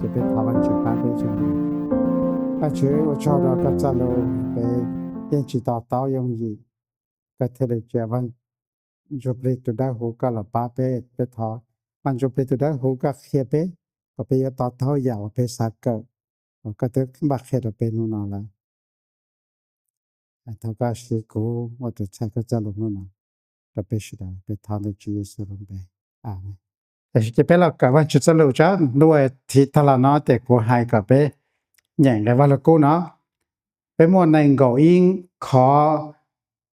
Ces peb thov Vaajtswv pab peb tso. Vaajtswv, ua tsaug rau koj txoj lus, peb yeej tsis to taub yooj yim, koj thiaj li tsa Vaaj Ntsuj Plig tus Dawb Huv koj los pab peb. Peb thov Vaaj Ntsuj Plig tus Dawb Huv koj qhia peb kom peb yuav to taub yam uas peb xav kawm, uas koj twb npaj qhia rau peb hnub no lawm. Thov koj siv kuv ua tus txhais koj txoj lus hnub no rau peb sawv daws. Peb thov ntawm Tswv Yexus lub npe, amees. Tam sim no ces peb los kawm Vaajtswv txoj lus tso. Lub thim tag los no ces kuv hais kom peb nyeem nqe Vaj Lug Kub no. Peb muaj nees nkaum ib qhov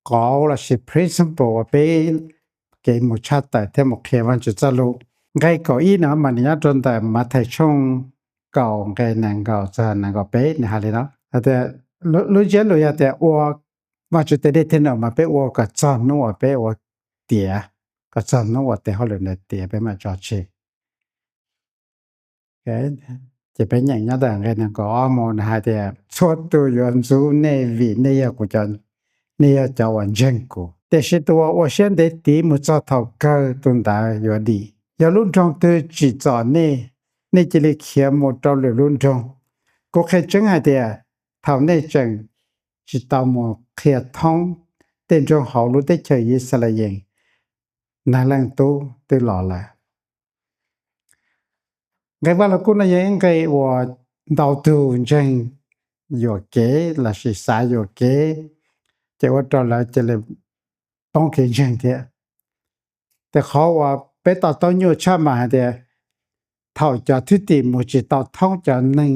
qauv lossis principle uas peb kev mus tshaj tawm thiab mus qhia Vaajtswv txoj lus. Nqe kaum ib no mas nws nyob rau ntawm Mathais tshooj kaum nqe nees nkaum txog nees nkaum peb, nws hais li no hais tias, lub ntsiab lus yog tias ua Vaajtswv tes dej tes num mas peb ua kom txog hnub uas peb ua tiav, kom txog hnub uas tes hauj lwm ntawd tiav peb mam tso tseg. Ces peb nyeem nyob ntawm nqe nees nkaum ob mus, nws hais tias, txhua tus yuav ntxub nej vim nej yog kuv cov, nej yog cov uas ntseeg kuv. Tiam sis tus uas ua siab ntev tiv mus txog thaum kawg tus ntawd yuav dim. Yog lub nroog twg tsim txom nej, nej cia li khiav mus rau lwm lub nroog. Kuv qhia tseeb hais tias, thaum nej tseem tsis tau mus qhia thoob tej nroog hauv lub teb chaws Yixalayees, Neeg Leej Tub twb los lawm. Nqe Vaj Lug Kub no yog ib nqe uas ntau tug ntseeg yuam kev lossis xav yuam kev, ces ua rau lawv cia li poob kev ntseeg thiab. Ces qhov uas peb to taub nyuaj tshaj mas hais tias, thaum cov thwj tim mus tsis tau thoob cov neeg,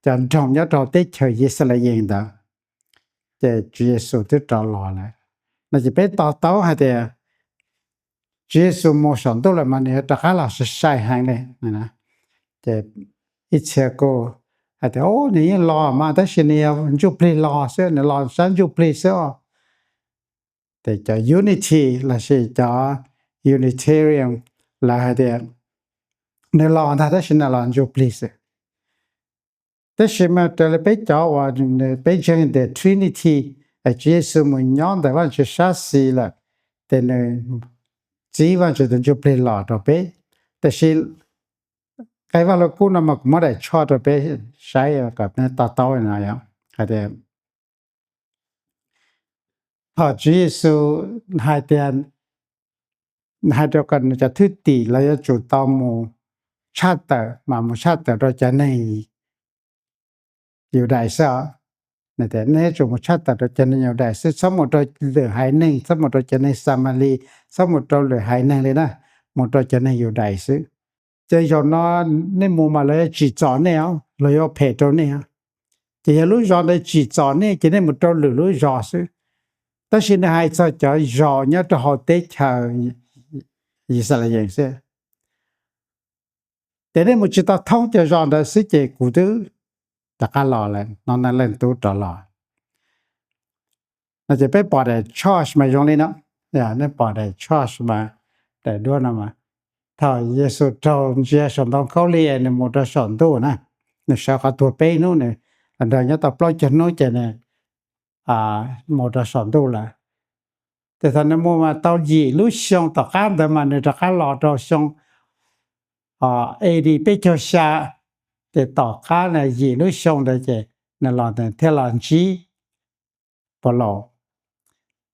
cov nroog nyob rau teb chaws Yixalayees ntawd, ces Tswv Yexus twb rov los lawm no. Ces peb to taub hais tias Tswv Yexus mus saum ntuj lawm mas nws yuav rov qab los sai sai heev li. Ces ib txhia kuj hais tias, nws yeej los mas tab sis nws yog ntsuj plig los xwb, nws los sab ntsuj plig xwb os. Ces cov Unity lossis cov Unitarian lawv hais tias nws los ntag tab sis nws los ntsuj plig xwb. Tab sis mas raws li peb cov uas peb ntseeg tias Trinity, Tswv Yexus mus nyob ntawm Vajtswv sab xis lawm, ces nws txib Vajtswv tus ntsuj plig los rau peb. Tab sis nqe Vaj Lug Kub no mas kuv muab daim tsho rau peb saib kom peb to taub no yog hais tias, thaum Tswv Yexus hais tias, hais rau kom nws cov thwj tim lawv yuav tsum tau mus tshaj tawm, mas mus tshaj tawm rau cov neeg Yudais xwb os. Nej yuav tsum mus tshaj tawm rau cov neeg Yudais xwb, txhob mus rau lwm haiv neeg, txhob mus rau cov neeg Xamalis, txhob mus rau lwm haiv neeg li na, mus rau cov neeg Yudais xwb. Ces zaum no nej mus mas lawv yuav tsim txom nej os, lawv yuav phem rau nej os. Ces yog lub zos ntawd tsim txom nej ces nej mus rau lwm lub zos xwb. Tab sis nws hais txog cov zos nyob rau hauv teb chaws Yixalayees xwb. Ces nej mus tsis tau thoob cov zos ntawd xwb ces kuv twb rov qab los lawm no, Neeg Leej Tub rov los no. Ces peb pom daim tsho mas zoo li no, nej pom daim tsho mas, daim duab no mas, thaum Yexus raug ntsia saum ntoo khaub lig es nws mus rau saum ntuj na, nws sawv qhov tuag peb hnub, nws los nrog nyob tau plaub caug hnub ces nws mus rau saum ntuj lawm. Ces thaum nws mus mas tau yim lub xyoo, tom qab ntawd mas nws rov qab los rau xyoo A D peb caug xya, ces tom qab yim lub xyoo ntawd ces nws los thiaj los ntsib Paulus,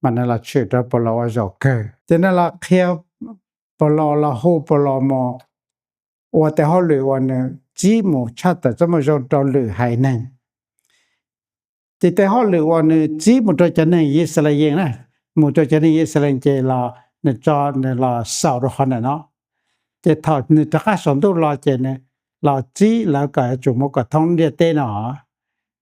mas nws los tshwm rau Paulus ua zaum kawg. Ces nws los qhia Paulus, los hu Paulus mus ua tej hauj lwm uas nws txib mus tshaj tawm txoj moo zoo rau lwm haiv neeg. Ces tej hauj lwm uas nws txib mus rau cov neeg Yixalayees na, mus rau cov neeg Yixalayees ces los nws tso nws los xaus rau qhov ntawm no. Ces thaum nws rov qab saum ntuj los ces nws los txib lawv kom yuav tsum mus kom thoob ntiaj teb no.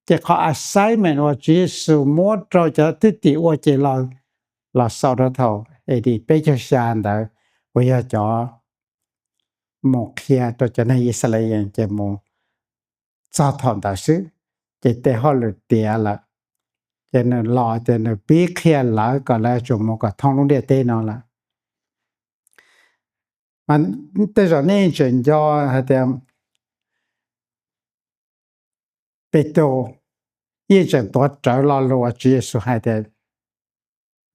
Ces qhov assignment uas Tswv Yexus muab rau cov thwj tim ua ces los xaus rau thaum A D peb caug xya ntawd, uas yog cov mus qhia rau cov neeg Yixalayees ces mus txog thaum ntawd xwb, ces tej hauj lwm tiav lawm. Ces nws los ces nws pib qhia lawv kom lawv yuav tsum mus kom thoob lub ntiaj teb no lawm. Mas tej zaum nej tseem nco hais tias Petus yeej tseem tuav rawv lo lus uas Tswv Yexus hais tias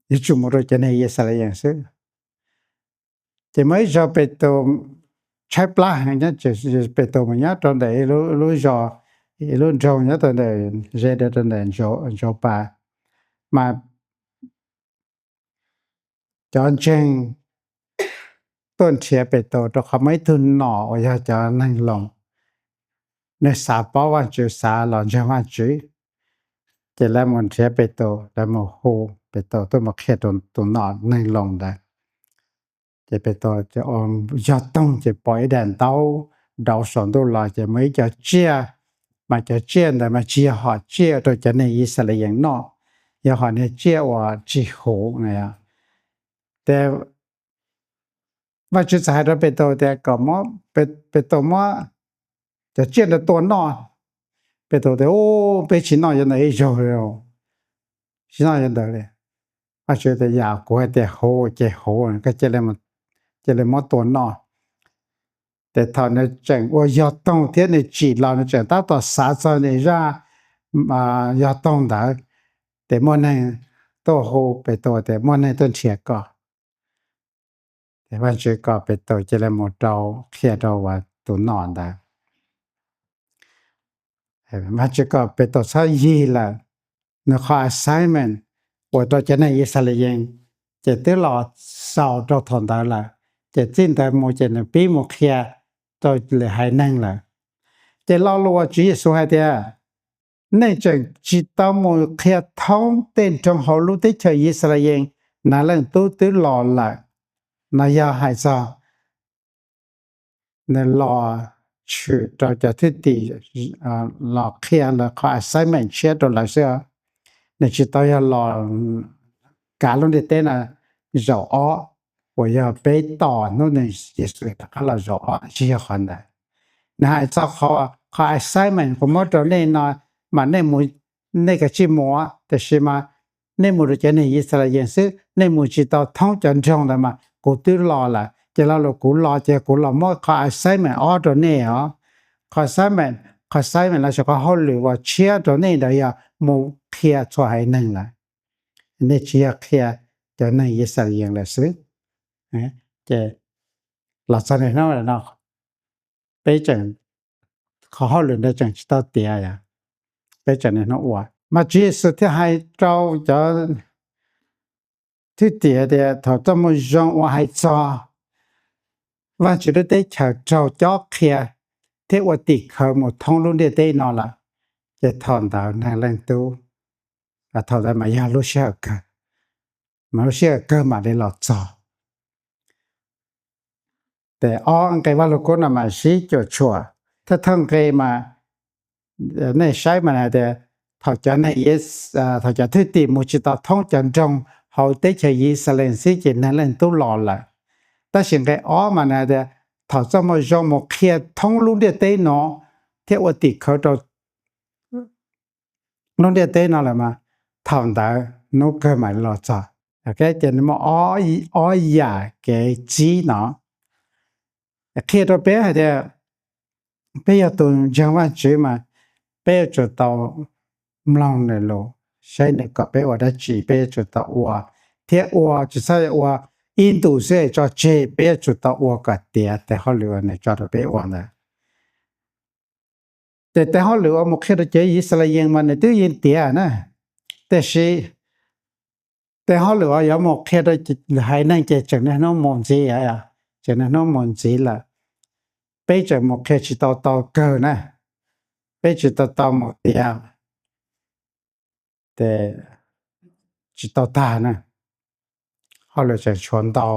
yuav tsum mus rau cov neeg Yixalayees xwb. Ces muaj ib zaug Petus tshaib plab heev, Petus mus nyob rau ntawm lub zos, ib lub nroog nyob rau ntawm ze rau ntawm Ntsuas Pas, mas cov ntseeg tuaj nrhiav Petus rau qhov muaj ib tug nom uas yog cov neeg Loos, nws xav paub Vajtswv, xav los ntseeg Vajtswv. Ces lawv mus nrhiav Petus, lawv mus hu Petus tuaj mus qhia rau tus nom neeg Loos ntawd. Ces Petus yog toog ces pom ib daim ntaub dauv saum ntuj los, ces muaj ib co tsiaj, mas cov tsiaj ntawd mas tsis yog hom tsiaj rau cov neeg Yixalayees noj, yog hom niag tsiaj uas tsis huv na. Ces Vajtswv txawm hais rau Petus tias kom Petus muab cov tsiaj ntawd tua noj. Petus tias, Peb tsis noj cov ntawd ib zaug li, tsis noj cov ntawd li. Vajtswv tias, Yam kuv hais tias huv ces huv, koj cia li muab tua noj. Ces thaum nws tseem ua yog toog thiab nws tsim los, nws tseem tab tom xav txog nws zaj yog toog ntawd, ces muaj neeg tuaj hu Petus tias, Muaj neeg tuaj nrhiav koj. Ces Vajtswv kom Petus cia li mus rau qhia rau tus nom ntawd. Vajtswv kom Petus txhob yig lawm, nws qhov assignment uas rau cov neeg Yixalayees ces twb los xaus rau thaum ntawd lawm, ces txij ntawd mus ces nws pib mus qhia rau lwm haiv neeg lawm. Ces lo lus uas Tswv Yexus hais tias, Nej tseem tsis tau mus qhia thoob tej nroog hauv lub teb chaws Yixalayees, Neeg Leej Tub twb los lawm. No yog hais txog nws los tshwm rau cov thwj tim, los qhia lawv qhov assignment tshiab rau lawv xwb. Nws tsis tau yog los kav lub ntiaj teb no zaum ob, uas yog peb tos hnub nws Yexus rov qab los zaum ob, tsis yog qhov ntawd. Nws hais txog qhov assignment kuv muab rau nej no, mas nej mus, nej kav tsij mus, tiam sis mas nej mus rau cov neeg Yixalayees xwb, nej mus tsis tau thoob cov nroog ntawd mas kuv twb los lawm. Ces lo lus kuv los ces kuv los muab qhov assignment ob rau nej os. Qhov assignment, qhov assignment los sis qhov hauj lwm uas tshiab rau nej ntawd yog mus qhia txhua haiv neeg lawm. Nej tsis yog qhia cov neeg Yixalayees lawm xwb. Ces los txog niaj hnub no peb tseem, qhov hauj lwm ntawd tseem tsis tau tiav, peb tseem niaj hnub ua. Mas Tswv Yexus thiaj hais rau cov thwj tim tias thaum txoj moo zoo uas hais txog Vajtswv lub teb chaws raug cob qhia thiab ua tim khawv mus thoob lub ntiaj teb no lawm, ces thaum ntawd Neeg Leej Tub, thaum ntawd mas yog lub sij hawm kawg, mas lub sij hawm kawg mam li los txog. Ces ob nqe Vajluskub no mas sib cuam tshuam, thawj thawj nqe mas nej saib mas hais tias thaum cov neeg, thaum cov thwj tim mus tsis tau thoob cov nroog hauv teb chaws Yixalayees xwb ces Neeg Leej Tub los lawm. Tab sis nqe ob mas nws hais tias thaum txoj moo zoo mus qhia thoob lub ntiaj teb no thiab ua tim khawv rau lub ntiaj teb no lawm mas thaum ntawd hnub kawg mam li los txog. Ces nws muaj ob yam kev txib no qhia rau peb hais tias peb yog tus ntseeg Vajtswv mas peb yuav tsum tau mloog nws lus, saib nws kom peb ua dab tsi peb yuav tsum tau ua, thiab ua tsis txhob ua ib ntus xwb tso tseg, peb yuav tsum tau ua kom tiav tes hauj lwm uas nws tso rau peb ua ntawd. Ces tes hauj lwm uas mus qhia rau cov Yixalayees mas nws twb yeej tiav na, tiam sis tes hauj lwm uas yuav mus qhia rau haiv neeg ces tseem niaj hnub mus ntxiv, tseem niaj hnub mus ntxiv lawm. Peb tseem mus qhia tsis tau tau kawg na, peb tsis tau tau mus tiav, ces tsis tau tag na, hauj lwm tseem tshuav ntau.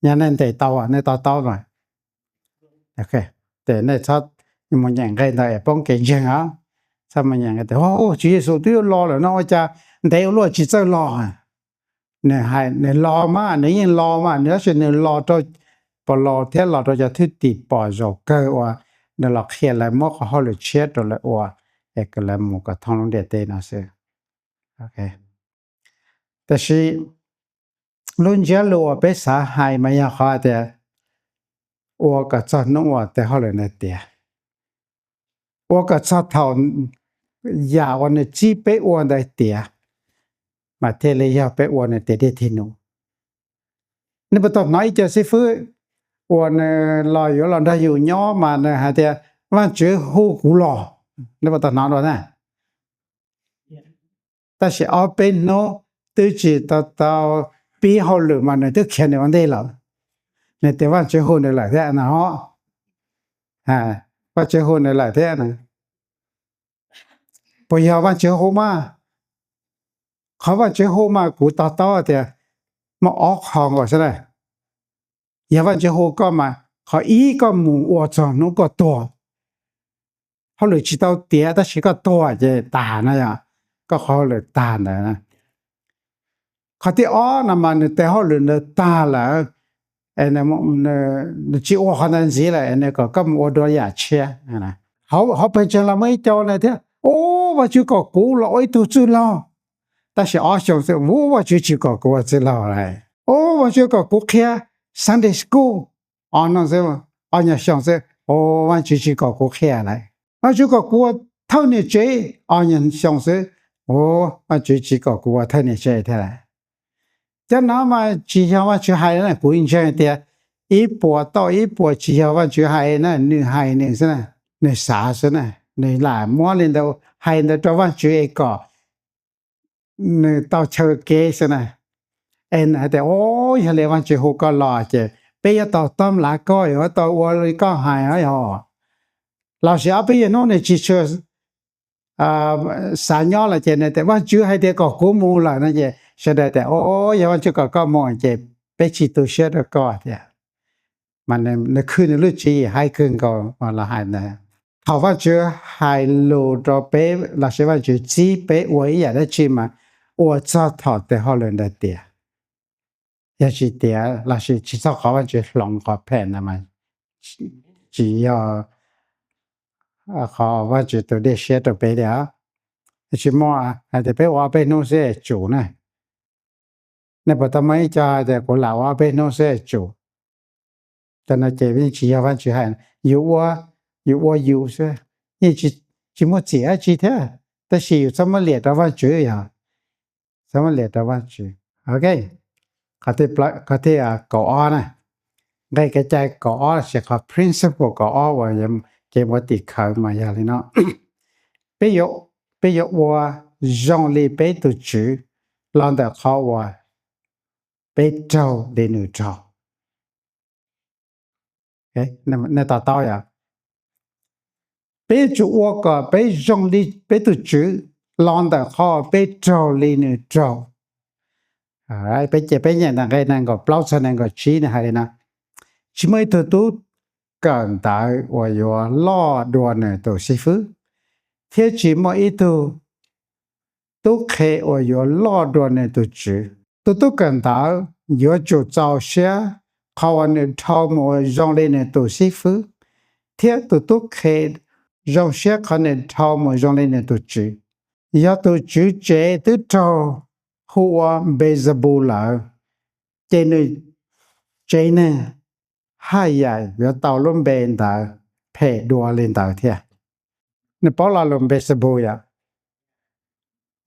Yog nej ntes tau nej to taub mas, ces nej txhob mus nyeem nqe ntawd es poob kev ntseeg os. Txhob mus nyeem nqe tias Tswv Yexus twb yuav los lawm no ua cas ntev ua luaj tsis txawj los. Nws hais nws los mas, nws yeej los mas, nws tab sis nws los rau Paulus thiab los rau cov thwj tim pom zaum kawg uas nws los qhia lawv, muab qhov hauj lwm tshiab rau lawv ua, es kom lawv mus kom thoob lub ntiaj teb no xwb. Tab sis lub ntsiab lus uas peb xav hais mas yog qhov tias ua kom txog hnub uas tes hauj lwm ntawd tiav, ua kom txog thaum yam uas nws txib peb ua ntawd tiav, mas thiaj li yog peb ua nws tiav dej tiav num. Nej puas tau hnov ib co xib fwb uas nws los yuav los nrog yus nyob mas nws hais tias Vajtswv hu kuv los, nej puas tau hnov dua na? Tab sis ob peb hnub twb tsis tau tau pib hauj lwm mas nws twb khiav nws ua ntej lawm. Nws tias Vajtswv hu nws lawm thiab no. Vajtswv hu nws lawm thiab no. Puas yog Vajtswv hu mas? Qhov Vajtswv hu mas kuv to taub tias muaj ob qho nkaus xwb na. Yog Vajtswv hu koj mas qhov ib koj mus ua txog hnub koj tuag. Hauj lwm tsis tau tiav tab sis koj tuag ces tag na yom, koj qhov hauj lwm tag ntawd na. Qhov thib ob no mas nws tes hauj lwm ntawd tag lawm, nws tsis ua qhov ntawd ntxiv lawm es nws kom koj mus ua dua yam tshiab. Hauv pawg ntseeg los muaj ib co na thiab, ub, Vajtswv kom kuv los ua ib tug txwj laug. Tab sis ob xyoos xwb, ub, Vajtswv tsis kom kuv ua txwj laug lawm. Ub, Vajtswv kom kuv qhia Sunday school. Ob no xwb, ob nyuag xyoo xwb, ub, Vajtswv tsis kom kuv qhia lawm. Vajtswv kom kuv ua thawj niam tsev. Ob nyuag xyoo xwb, ub, Vajtswv tsis kom kuv ua thawj niam tsev thiab lawm. Cov no mas tsis yog Vajtswv hais na, kuv ntseeg tias ib puas tauj ib puas tsis yog Vajtswv hais na, nws hais nws xwb na, nws xav xwb na, nws lam muab li ntawd hais ntawd rau Vajtswv es kom nws tau chaw kev xwb na. Es nws hais tias, o, yog li Vajtswv hu koj los ces peb yuav tau tob mlav koj, yuav tau ua li koj hais os. Los sis ob peb yam hnub nws tsis tshua xav nyob lawm ces nws tias Vajtswv hais tias kom kuv mus lawm no ces sawv daws tias, o, yog Vajtswv kom koj mus ces peb tsis tu siab rau koj tiag. Mas nws khwv nws lub tswv yim haib kawg nkaus los hais ntawd. Thaum Vajtswv hais lus rau peb los sis Vajtswv txib peb ua ib yam dab tsi mas ua txog thaum tes hauj lwm ntawd tiav. Yog tsis tiav los sis tsis txog qhov Vajtswv hloov qhov phem ntawd mas tsis yog qhov Vajtswv tus dej siab rau peb li. Tsis muaj hais tias peb ua ob peb hnub xwb es tsum na. Nej puas tau muaj ib co hais tias kuv lam ua ob peb hnub xwb es tsum? Cov no ces yeej tsis yog Vajtswv hais, yus ua, yus ua yus xwb, yeej tsis muaj txim dab tsi thiab. Tab sis yus txhob muab liam rau Vajtswv yog, txhob muab liam rau Vajtswv. Ok, qhov thib kaum ob na, nqe kev cai kaum ob los sis qhov principle kaum ob uas kev muab tim khawv mas yog li no: peb yuav ua zoo li peb tus Tswv los ntawm qhov uas peb raug li nws raug. Nej to taub yom? Peb yuav tsum ua kom peb zoo li peb tus Tswv los ntawm qhov peb raug li nws raug. Peb ces peb nyeem ntawm nqe nees nkaum plaub txog nees nkaum tsib nws hais li no: Tsis muaj ib tug tub kawm ntawv uas yuav loj dua nws tus xib fwb, thiab tsis muaj ib tug tub qhe uas yuav loj dua nws tus tswv. Tus tub kawm ntawv yuav tsum txaus siab qhov uas nws dhau mus ua zoo li nws tus xib fwb, thiab tus tub qhe zoo siab qhov nws dhau mus zoo li nws tus tswv. Yog tus tswv tsev twb raug hu ua Npexabus lawm, ces nws tsev neeg haj yam yuav tau lub npe ntawd phem dua li ntawd thiab. Nws paub lo lus Npexabus yom?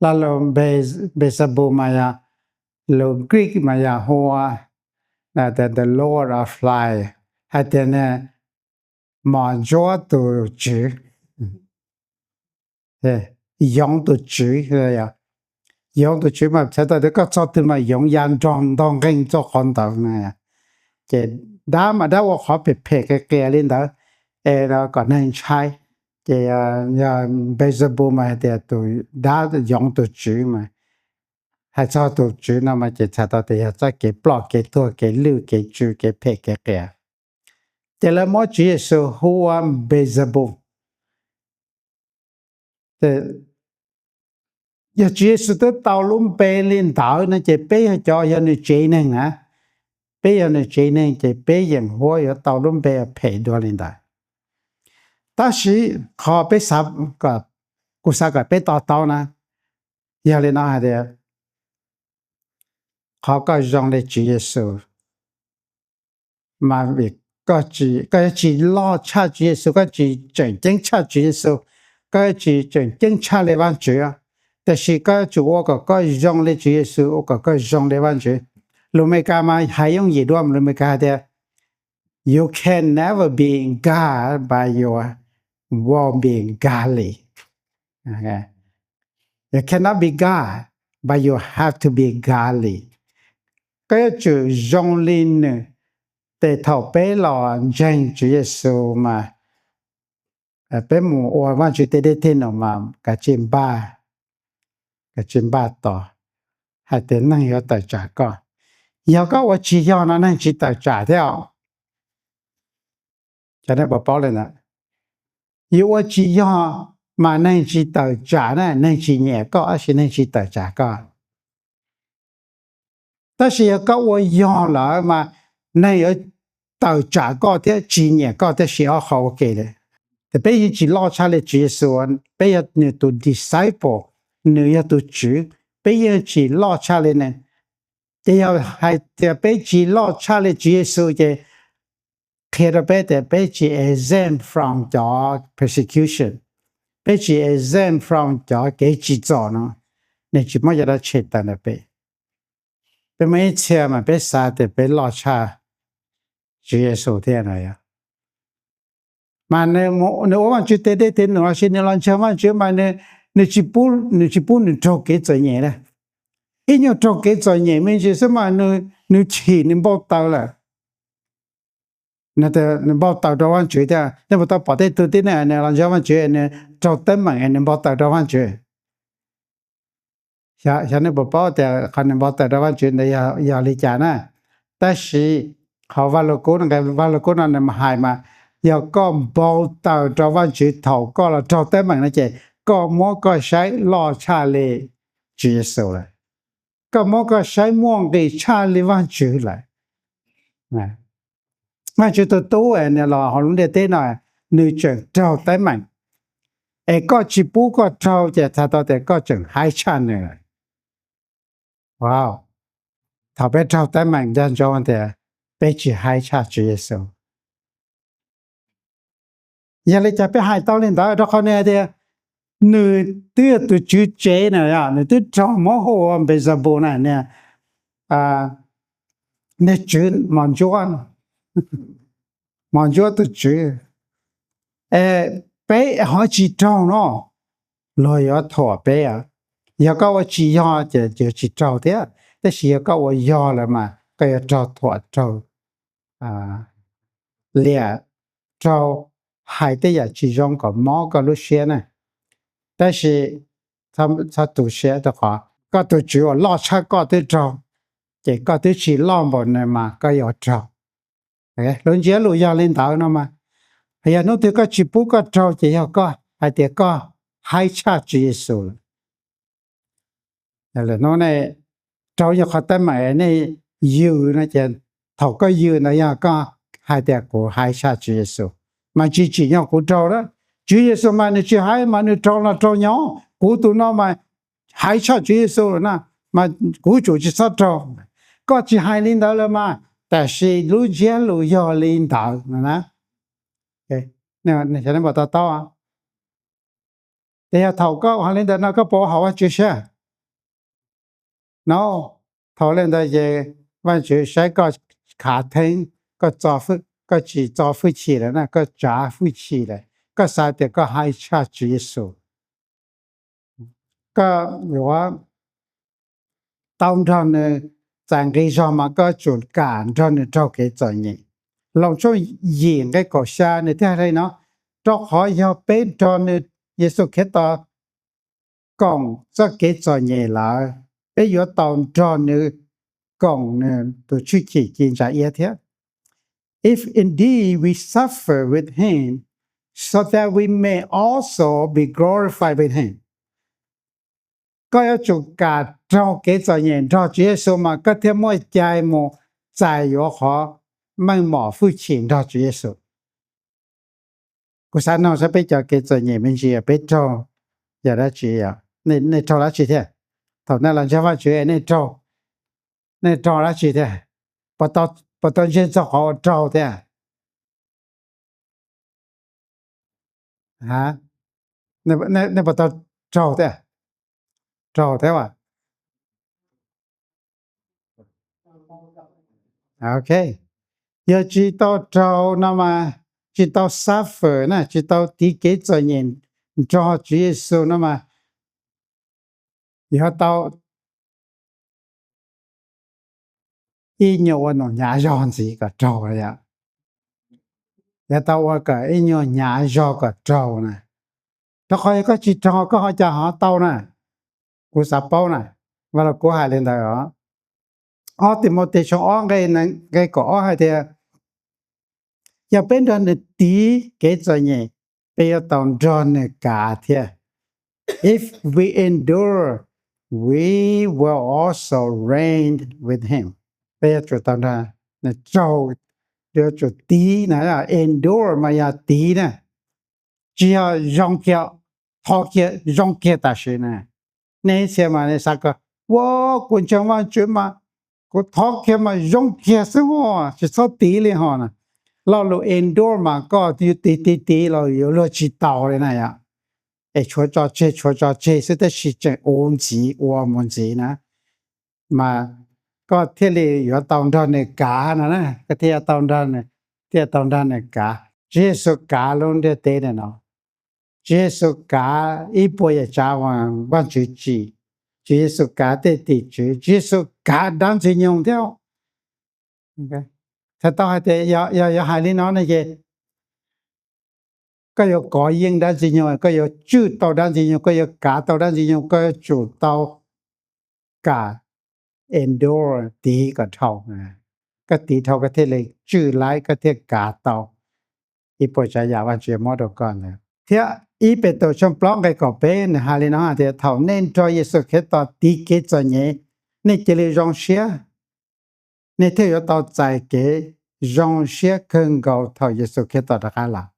Lo lus Npexabus mas yog lus Greek mas yog hu ua the Lord of Flies, hais tias mos ntsuab tus tswv, yoov tus tswv. Yoov tus tswv mas txhais tau tias koj txog twg mas yoov ya nrog ntog nqeeg txoj qhov ntawd na. Ces dab mas dab ua qhov phem phem qias qias li ntawd es kom neeg ntshai. Ces yog Npexabus mas hais tias tus dab yoov tus tswv mas hais txog tus tswv no mas ces txhais tau tias yog txoj kev ploj kev tuag kev lwj kev tsw kev phem kev qias. Ces lawv muab Tswv Yexus hu ua Npexabus. Yog Tswv Yexus twb tau lub npe li ntawd no ces peb yog cov yog nws tsev neeg na, peb yog nws tsev neeg ces peb yeem huab yuav tau lub npe phem dua li ntawd. Tab sis qhov peb, kuv xav kom peb to taub na, yog li no hais tias qhov koj zoo li Tswv Yexus mas vim koj yuav tsis loj tshaj Tswv Yexus, koj tsis tseem ceeb tshaj Tswv Yexus, koj yuav tsis tseem ceeb tshaj li Vajtswv. Tiam sis koj yuav tsum ua kom koj zoo li Tswv Yexus, ua kom koj zoo li Vajtswv. Lus Amelikas mas hais yooj yim dua, lus Amelikas hais tias You cannot be God by yourself. Koj yuav tsum zoo li nws. Ces thaum peb los ntseeg Tswv Yexus mas peb mus ua Vajtswv tej dej tej num mas kav tsij npaj, kav tsij npaj tos hais tias neeg yuav tawm tsam koj. Yog koj ua tsis yog no neeg tsis tawm tsam thiab os. Cov nej puas paub li ntawd? Yus ua tsis yog mas neeg tsis tawm tsam na, neeg tsis nyiam koj tab sis neeg tsis tawm tsam koj. Tab sis yog koj ua yog lawm mas neeg yuav tawm tsam koj thiab tsis nyiam koj tab sis ob qho ua ke li. Ces peb yeej tsis loj tshaj li Tswv Yexus, peb yog nws tus disciple, nws yog tus Tswv, peb yeej tsis loj tshaj li nws. Ces yog hais tias peb tsis loj tshaj li Tswv Yexus ces qhia rau peb tias peb tsis exempt from cov persecution, peb tsis exempt from cov kev tsim txom no, nws tsis muab cov dab tshem tawm ntawm peb. Peb muaj ib txhia mas peb xav tias peb loj tshaj Tswv Yexus thiab no. Mas nws ua Vajtswv tej dej tej num los sis nws los ntseeg Vajtswv mas nws tsis pub nws raug kev txom nyem li. Ib nyuag raug kev txom nyem me ntsis xwb mas nws chim nws npau taws lawm. Nws npau taws rau Vajtswv thiab. Nej puas tau pom tej tug tib neeg nws los ntseeg Vajtswv nws raug teeb meem nws npau taws rau Vajtswv? Xyov nej puas paub tias qhov nws npau taws rau Vajtswv ntawd yog li cas na. Tab sis qhov Vaj Lug Kub, nqe Vaj Lug Kub no nws hais mas yog koj npau taws rau Vajtswv thaum koj los raug teeb meem no ces koj muab koj saib loj tshaj li Tswv Yexus lawm. Koj muab koj saib muaj nqis tshaj li Vajtswv lawm. Vajtswv tus tub es nws los hauv lub ntiaj teb no, nws tseem raug teeb meem, es koj tsis pub koj raug ces txhais tau tias koj tseem haib tshaj nws lawm. Thaum peb raug teeb meem nco ntsoov tias peb tsis haib tshaj Tswv Yexus. Yog li cas peb hais tau li ntawd? Rau qhov nws hais tias nws twb yog tus tswv tsev na, nws twb raug muab hu ua Npexabus na, niag tswv mos ntsuab, mos ntsuab tus tswv. Peb ho tsis raug no, luag yuav thuam peb. Yog koj ua tsis yog ces yuav tsis raug thiab, tab sis yog koj ua yog lawm mas koj yuav raug thuam, raug liam, raug hais tej yam tsis zoo kom mob koj lub siab na. Tab sis txhob tu siab rau qhov koj tus tswv uas loj tshaj koj twb raug, ces koj twb tsis loj npaum nws mas koj yuav raug. Lub ntsiab lus yog li ntawd no mas, yog hnub twg koj tsis pub koj raug ces yog koj hais tias koj haib tshaj Tswv Yexus lawm. Hnub nej raug nyuag qhov teeb meem nej yws no ces thaum koj yws ntawd yog koj hais tias kuv haib tshaj Tswv Yexus, mas tsis tsim nyog kuv raug na. Tswv Yexus mas nws tsis haib mas nws raug los raug nyob, kuv tus no mas haib tshaj Tswv Yexus lawm na, mas kuv tsum tsis txhob raug. Koj tsis hais li ntawd lawm mas, tab sis lub ntsiab lus yog li ntawd na. Xyov nej puas to taub. Ces yog thaum koj ua li ntawd no koj puas ua haum Vajtswv siab? No, thaum li ntawd ces Vajtswv saib koj khav theeb, koj tsis txo hwj chim lawm na, koj tsav hwj chim lawm, koj xav tias koj haib tshaj Tswv Yexus. Koj yuav tau nrog nws txais nqi zog mas koj tsum kam nrog nws raug kev txom nyem. Loos tshooj yim nqe kaum xya nws thiaj hais li no, rau qhov yog peb nrog nws, Yexus Khetos, koom txoj kev txom nyem lawm, peb yuav tau nrog nws koom nws tus tshwj chim ci ntsa iab thiab. If indeed we suffer with him, so that we may also be glorified with him. Koj yuav tsum kam raug kev txom nyem nrog Tswv Yexus mas koj thiaj muaj cai mus txais yuav qhov meej mom hwj chim nrog Tswv Yexus. Kuv xav nug saib peb cov kev txom nyem me ntsis peb raug yog dab tsi? Nej raug dab tsi thiab? Thaum nej los ntseeg Vajtswv nej raug, nej raug dab tsi thiab? Puas tau ntseeg txog qhov ua raug thiab? Nej puas tau raug thiab? Raug thiab as? Ok. Yog tsis tau raug no mas, tsis tau suffer na, tsis tau tiv kev txom nyem nrog Tswv Yexus no mas, yog tau ib nyuag ua nws hnyav zog ntxiv kom raug, yog tau ua kom ib nyuag hnyav zog kom raug na. Rau qhov yog koj tsis raug koj ho cas ho tau na. Kuv xav paub na, Vaj Lug Kub hais li ntawd os. Ob Timautes tshooj ob nqe kaum ob hais tias, yog peb nrog nws tiv kev txom nyem, peb yuav tau nrog nws kav thiab. If we endure, we will also reign with him. Peb yuav tsum tau nrog nws raug, yuav tsum tiv na, endure mas yog tiv na, tsis yog zoo kiag, thov kiag zoo kiag tam sim na. Nej ib txhia mas nej xav kom, ua, kuv ntseeg Vajtswv mas kuv thov kiag mas zoo kiag xwb, tsis txhob tiv li ho na. Lo lus endure mas koj tiv tiv tiv los yuav luag tsis tau li na yom. Es tshuav tso tseg tshuav tso tseg xwb tab sis tseem ua ntxiv ua mus ntxiv na, mas koj thiaj li yuav tau nrog nws kav no na, koj thiaj tau nrog, thiaj tau nrog nws kav. Tswv Yexus kav lub ntiaj teb no, Tswv Yexus kav ib puas yam tsav uas Vajtswv tsim, Tswv Yexus kav tej tim tswv, Tswv Yexus kav dab Ntxwg Nyoog thiab. Txhais tau hais tias yog yuav hais li no ne ces koj yuav kov yeej dab Ntxwg Nyoog, koj yuav tswj tau dab Ntxwg Nyoog, koj yuav kav tau dab Ntxwg Nyoog, koj yuav tsum tau kam endure, tiv kom dhau. Koj tiv dhau koj thiaj li tswj laib, koj thiaj kav tau ib puas tsav yam Vajtswv muab rau koj ntawd. Thiab ib Petus tshooj plaub nqe kaum peb nws hais li no hais tias, thaum nej nrog Yexus Khetos tiv kev txom nyem, nej cia li zoo siab, nej thiaj yuav tau txais kev zoo siab kawg nkaus thaum Yexus Khetos rov qab los.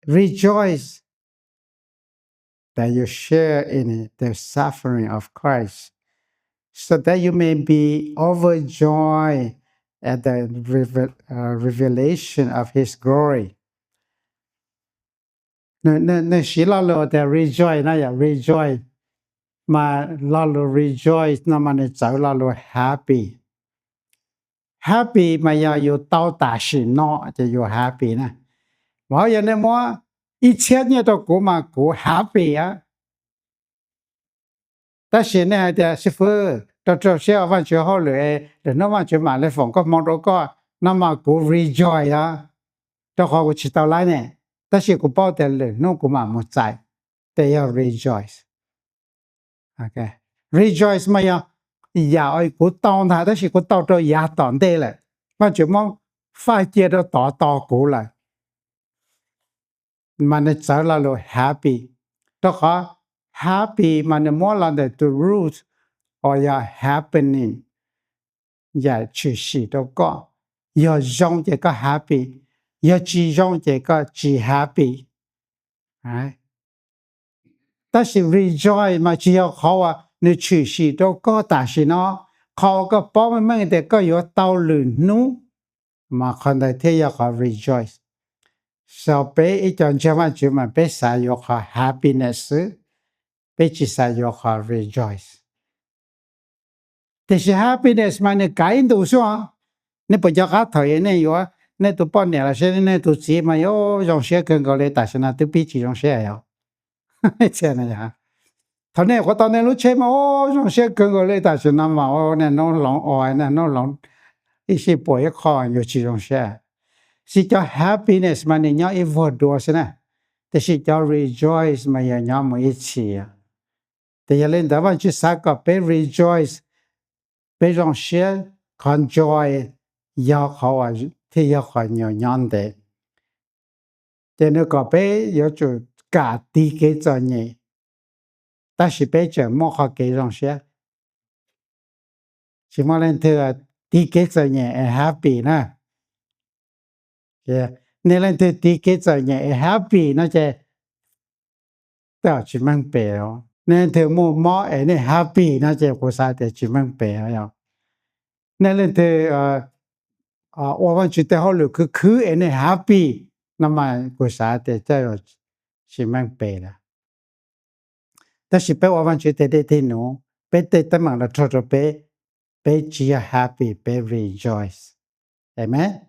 Rejoice that you share in the suffering of Christ, so that you may be overjoyed at the reve- uh, revelation of his glory. Nws siv lo lus tias rejoice no yom, rejoice, mas lo lus rejoice no mas nws txawv lo lus happy. Happy mas yog yus tau tam sim no ces yus happy na. Mas yog nej muab ib txhiab nyiaj rau kuv mas kuv happy a. Tab sis nej hais tias, xib fwb, rau rau siab ua Vajtswv hauj lwm, lwm hnub Vajtswv mam li foom koob hmoov rau koj no mas kuv rejoice os, rau qhov kuv tsis tau laib ne, tab sis kuv paub tias lwm hnub kuv mam mus txais, ces yog rejoice. Rejoice mas yog yam uas kuv tau ntag tab sis kuv tau rau yav tom ntej lawm, Vajtswv muab faj cia rau tod tos kuv lawm. Mas nws txawv lo lus happy, rau qhov happy mas nws muab los ntawm tus root uas yog happening, yam tshwm sim rau koj. Yog zoo ces koj happy, yog tsis zoo ces koj tsis happy. Tab sis rejoice mas tsis yog qhov uas nws tshwm sim rau koj tam sim no, qhov uas koj paub meej meej tias koj yuav tau lwm hnub, mas qhov ntawd thiaj yog qhov rejoice. So peb ib co ntseeg Vajtswv mas peb xav yuav qhov happiness xwb, peb tsis xav yuav qhov rejoice. Tiam sis happiness mas nws kav ib ntus xwb os. Nej puas nco qab thaum nej yuav nej tus poj niam los sis nej tus txiv mas yuav zoo siab kawg nkaus li, tam sim no twb pib tsis zoo siab os. Thaum nej nyuam qhuav tau nej lub tsheb mas zoo siab kawg nkaus li, tam sim no mas niaj hnub hloov ua, niaj hnub hloov ib sij puas ib qho yuav tsis zoo siab. Sis cov happiness mas nws nyob ib vuag dua xwb na, tiam sis cov rejoice mas yog nyob mus ib txhis. Ces yog li ntawd Vajtswv xav kom peb rejoice, peb zoo siab, qhov joy yog qhov uas thiaj yog qhov nyuam nyob ntev. Ces nws kom peb yuav tsum kam tiv kev txom nyem, tab sis peb tseem muaj qhov kev zoo siab. Tsis muaj leej twg tiv kev txom nyem es happy na. Nej leej twg tiv kev txom nyem es happy no ces tej zaum tsis meej pem. Nej leej twg muaj mob es nej happy no ces kuv xav tias tsis meej pem. Nej leej twg ua Vajtswv tej hauj lwm khwv khwv es nej happy no mas kuv xav tias tej zaum tsis meej pem lawm. Tab sis peb ua Vajtswv tej dej tej num, peb tej teeb meem los raug rau peb, peb tsis yog happy, peb rejoice. Amen.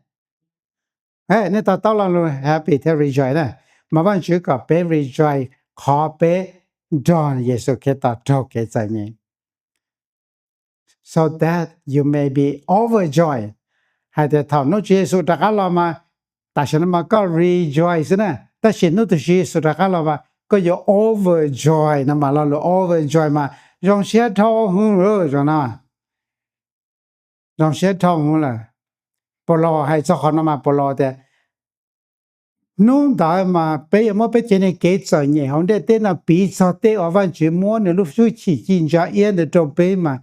Nej to taub lo lus happy thiab rejoice na, mas Vajtswv kom peb rejoice qhov peb nrog Yexus Khetos raug kev txom nyem, so that you may be overjoyed. Hais tias thaum hnub Tswv Yexus rov qab los mas, tam sim no mas koj rejoice xwb na, tab sis hnub twg Tswv Yexus rov qab los mas koj yuav overjoy no mas, lo lus overjoy mas zoo siab dhau hwv lawm, zoo no, zoo siab dhau hwv lawm. Paulus hais txog qhov no mas Paulus tias, hnub ntawd mas peb yuav muab peb cov niag kev txom nyem hauv ntiaj teb no piv txog tej uas Vajtswv muab nws lub hwj chim ci ntsa iab ntawd rau peb mas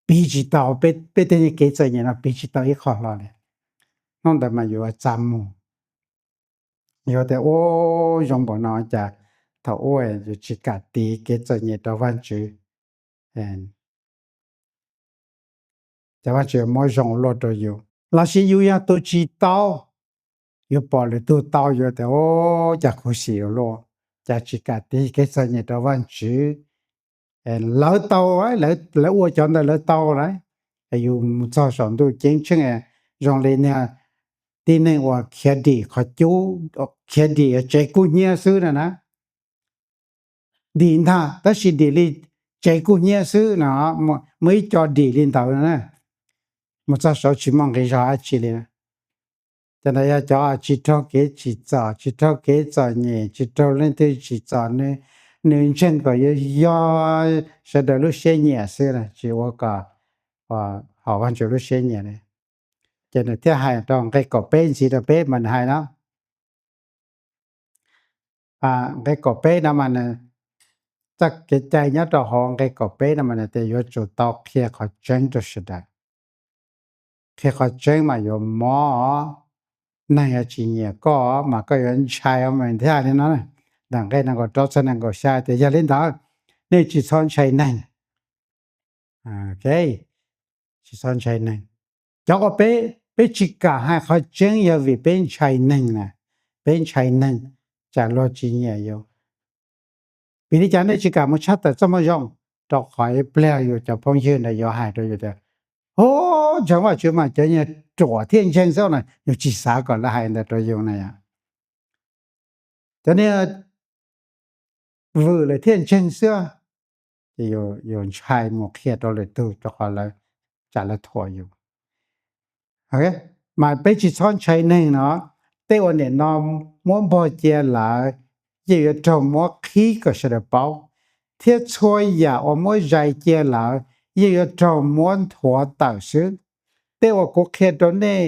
piv tsis tau, peb tej niag kev txom nyem no piv tsis tau ib qho hlo li. Hnub ntawd mas yuav txaj muag, yuav tias, ua zoo npaum no cas thaum ub yus tsis kam tiv kev txom nyem rau Vajtswv, ces Vajtswv muab zoo ua luaj rau yus. Los sis yus yog tus tsis tau, yus pom lwm tus tau yuav tias, ua cas khuv xim ua luaj, cas tsis kam tiv kev txom nyem rau Vajtswv. Lawv tau, lawv ua cov ntawd lawv tau lawm. Yus mus txog saum ntuj ceeb tsheej zoo li niag tib neeg uas khiav dim qhov cub, khiav dim tsev kub hnyiab xwb na na. Dim ntag tab sis dim li tsev kub hnyiab xwb no, muaj ib co dim li ntawd na, mus txog saud tsis muaj nqi zog dab tsi li. Cov ntawd yog cov tsis raug kev tsim txom, tsis raug kev txom nyem, tsis raug leej twg tsim txom, nws ntseeg kom yuav yog sawv daws lub siab nyiam xwb, tsis ua kom haum Vajtswv lub siab nyiam li. Ces nws thiaj hais rau nqe kaum peb ntxiv rau peb mas nws hais no, nqe kaum peb no mas nws, txoj kev cai nyob rau hauv nqe kaum peb no mas nws tias yuav tsum tau qhia qhov tseeb rau sawv daws. Qhia qhov tseeb mas yuav mob, neeg yuav tsis nyiam koj mas koj yuav ntshai mas thiaj li no. Ntawm nqe nees nkaum rau txog nees nkaum xya tias yog li ntawd, nej tsis txhob ntshai neeg. Tsis txhob ntshai neeg. Cov uas peb, peb tsis kam hais qhov tseeb yog vim peb ntshai neeg na, peb ntshai neeg tsam luag tsis nyiam yus. Vim li cas nej tsis kam mus tshaj tawm txoj moo zoo? Rau qhov ib pliag yus cov phooj ywg ntawd yuav hais rau yus tias, o, ntseeg Vajtswv mas cov niag ruam thiaj ntseeg xwb na, yus tsis xav kom lawv hais ntawd rau yus na yom. Cov niag vwm lawm thiaj ntseeg xwb, ces yus ntshai mus qhia rau lwm tus rau qhov lawv, tsam lawv thuam yus. Mas peb tsis txhob ntshai neeg no, tej uas nim no muab npog cia lawm yeej yuav raug muab qhib kom sawv daws paub, thiab txhua yam uas muab zais cia lawm yeej yuav raug muab nthuav tawm xwb. Tej uas kuv qhia rau nej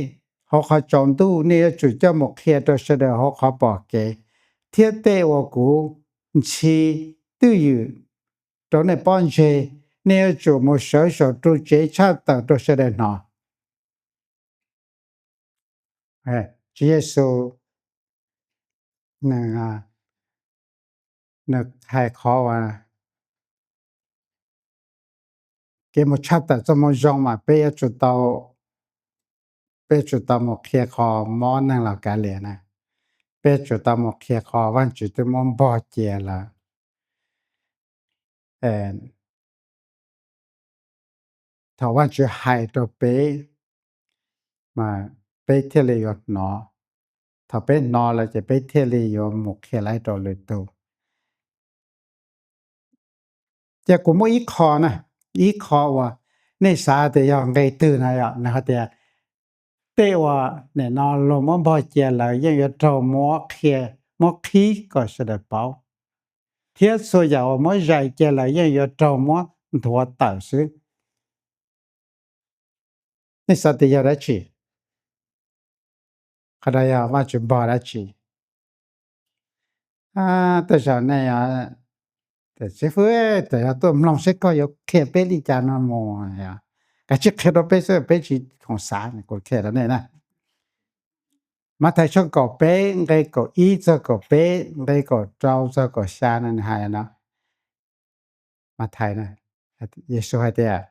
hauv qhov tsaus ntuj nej yuav tsum coj mus qhia rau sawv daws hauv qhov pom kev, thiab tej uas kuv ntxhi twj ywm rau nej pob ntseg, nej yuav tsum mus sawv saum ru tsev tshaj tawm rau sawv daws hnov. Tswv Yexus nws hais qhov uas kev mus tshaj tawm txoj moo zoo mas peb yuav tsum tau, peb yuav tsum tau mus qhia qhov mob neeg los kav liam na, peb yuav tsum tau mus qhia qhov Vajtswv twb muab npog cia lawm. Thaum Vajtswv hais rau peb, mas peb thiaj li yuav hnov. Thaum peb hnov lawm ces peb thiaj li yuav mus qhia lawv rau lwm tus. Ces kuv muaj ib qho na, ib qho uas nej xav tias yog nqe twg na yom, nws hais tias tej uas nim no luag muab npog cia lawm yeej yuav raug muab qhib kom sawv daws paub, thiab txhua yam uas muab zais cia lawm yeej yuav raug muab nthuav tawm xwb. Nej xav tias yog dab tsi? Qhov no yog Vajtswv npog dab tsi? Tej zaum nej, txiv fwb, txawm yog tuaj mloog seb koj yuav qhia peb li cas no mus, kav tsij qhia rau peb xwb, peb tsis khoom xav, kuv qhia rau nej na. Mathais tshooj kaum peb nqe kaum ib txog kaum peb, nqe kaum rau txog kaum xya no nws hais no. Mathais, Yexus hais tias,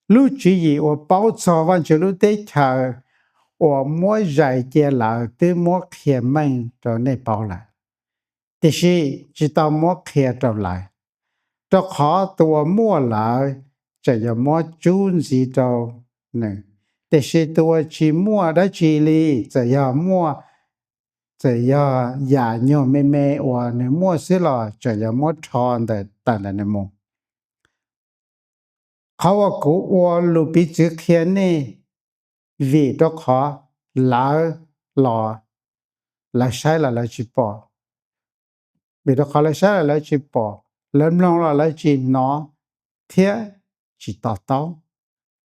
lub tswv yim uas paub txog Vajtswv lub teb chaws uas muab zais cia lawm twb muab qhia meej rau nej paub lawm, tiam sis tsis tau muab qhia rau lawv, rau qhov tus uas muaj lawm tseem yuav muab tsub ntxiv rau nws. Tiam sis tus uas tsis muaj dab tsi li, txawm yog muaj, txawm yog yam nyuag me me uas nws muaj xwb los tseem yuav muab rho ntawm tawm ntawm nws mus. Qhov uas kuv ua lus piv txwv qhia nej, vim rau qhov lawv los lawv saib los lawv tsis pom, vim rau qhov lawv saib los lawv tsis pom, lawv mloog los lawv tsis hnov thiab tsis to taub.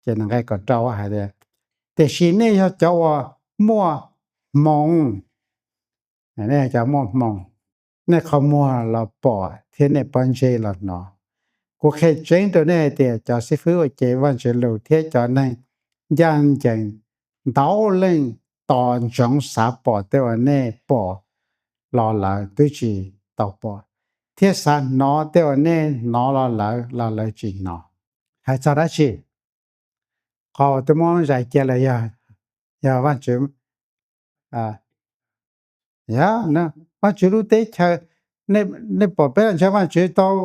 Ces nqe kaum rau hais tias, tiam sis nej yog cov uas muaj hmoov, nej yog cov muaj hmoov, nej qhov muag los pom thiab nej pob ntseg los hnov. Kuv qhia tseeb rau nej hais tias cov xib fwb uas cev Vajtswv lus thiab cov neeg ncaj ncees ntau leej tos ntsoov xav pom tej uas nej pom los lawv twb tsis tau pom, thiab xav hnov tej uas nej hnov los lawv los lawv tsis hnov. Hais txog dab tsi? Qhov uas twb muab zais cia los yog, yog Vajtswv, yog Vajtswv lub teb chaws. Nej pom peb los ntseeg Vajtswv tau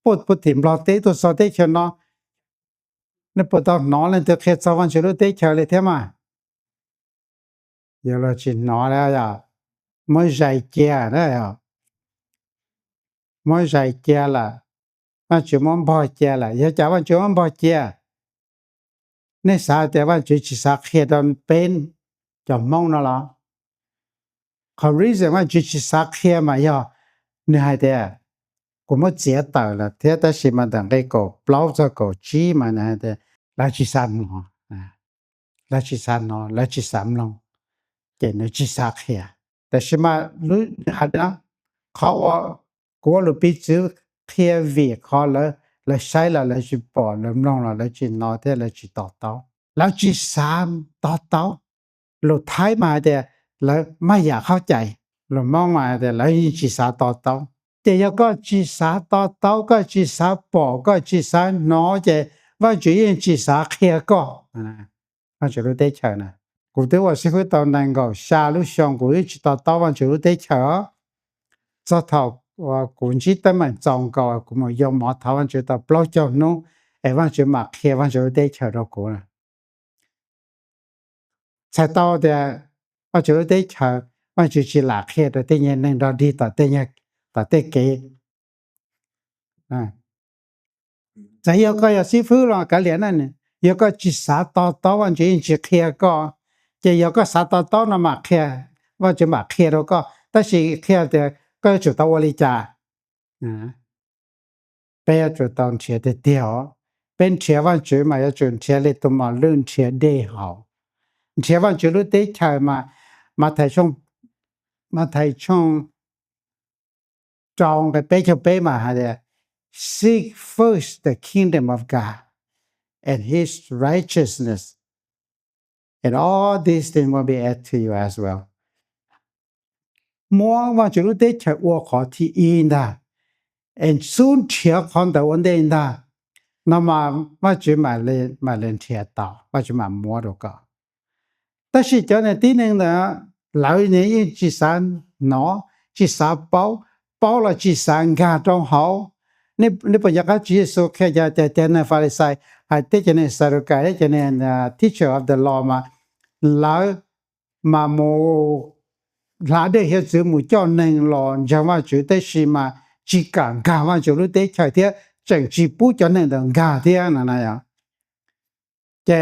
puag tim Nplog teb tuaj txog teb chaws no, nej puas tau hnov leej twg qhia txog Vajtswv lub teb chaws li thiab mas? Yog los tsis hnov li, muab zais cia na, muab zais cia lawm, Vajtswv muab npog cia lawm. Yog cas Vajtswv muab npog cia? Nej xav tias Vajtswv tsis xav qhia rau peb cov Hmoob no los? Qhov reason Vajtswv tsis xav qhia mas yog nws hais tias, kuv muab txiav tawm lawm thiab, tab sis mas ntawm nqe kaum plaub txog kaum tsib mas nws hais tias lawv tsis xav hnov, lawv tsis xav hnov, lawv tsis xav mloog, ces nws tsis xav qhia. Tab sis mas lub hais no, qhov uas kuv ua lus piv txwv qhia vim qhov lawv saib los lawv tsis pom, lawv mloog los lawv tsis hnov thiab lawv tsis to taub, lawv tsis xav to taub. Lus Thaib mas hais tias lawv maj yam khaub cai, lus Hmoob mas hais tias lawv yeej tsis xav to taub. Ces yog koj tsis xav to taub, koj tsis xav pom, koj tsis xav hnov ces Vajtswv yeej tsis xav qhia koj Vajtswv lub teb chaws na. Kuv twb ua xib fwb tau nees nkaum xya lub xyoo kuv twb tsis to taub Vajtswv lub teb chaws os. Txog thaum kuv ntsib teeb meem txaus nkaus kuv mus yoo mov thov Vajtswv tau plaub caug hnub es Vajtswv mam qhia Vajtswv lub teb chaws rau kuv. Txhais tau tias Vajtswv lub teb chaws, Vajtswv tsis lam qhia rau tej nyuag neeg nrog dig tom tej kev. Txawm yog koj yog xib fwb los kav liam na, yog koj tsis xav to taub Vajtswv yeej tsis qhia koj. Ces yog koj xav to taub no mam qhia, Vajtswv mam qhia rau koj, tab sis qhia tias koj yuav tsum tau ua li cas? Peb yuav tsum tau nrhiav tiag tiag os. Peb nrhiav Vajtswv mas yuav tsum nrhiav li tus mos lwj nrhiav dej haus. Nrhiav Vajtswv lub teb chaws mas, Mathais tshooj, Mathais tshooj rau nqe peb caug peb mas hais tias, seek first the kingdom of God and his righteousness, and all these things will be added to you as well. Muab Vajtswv lub teb chaws ua qhov thib ib ntag, es xub nrhiav qhov ntawd ua ntej ntag, no mas Vajtswv mam li nrhiav tau, Vajtswv mam muab rau koj. Tab sis cov niag tib neeg ntawd, lawv yeej tsis xav hnov, tsis xav paub, paub los tsis xav nkag rau hauv. Nej puas nco qab Tswv Yexus qhia cov, cov neeg Falixais hais thiab cov neeg Xadukais thiab cov neeg teacher of the law mas, lawv mas mus hla dej hiav txwv mus coj neeg los ntseeg Vajtswv, tab sis mas tsis kam nkag Vajtswv lub teb chaws thiab tseem tsis pub cov neeg ntawd nkag thiab no na. Ces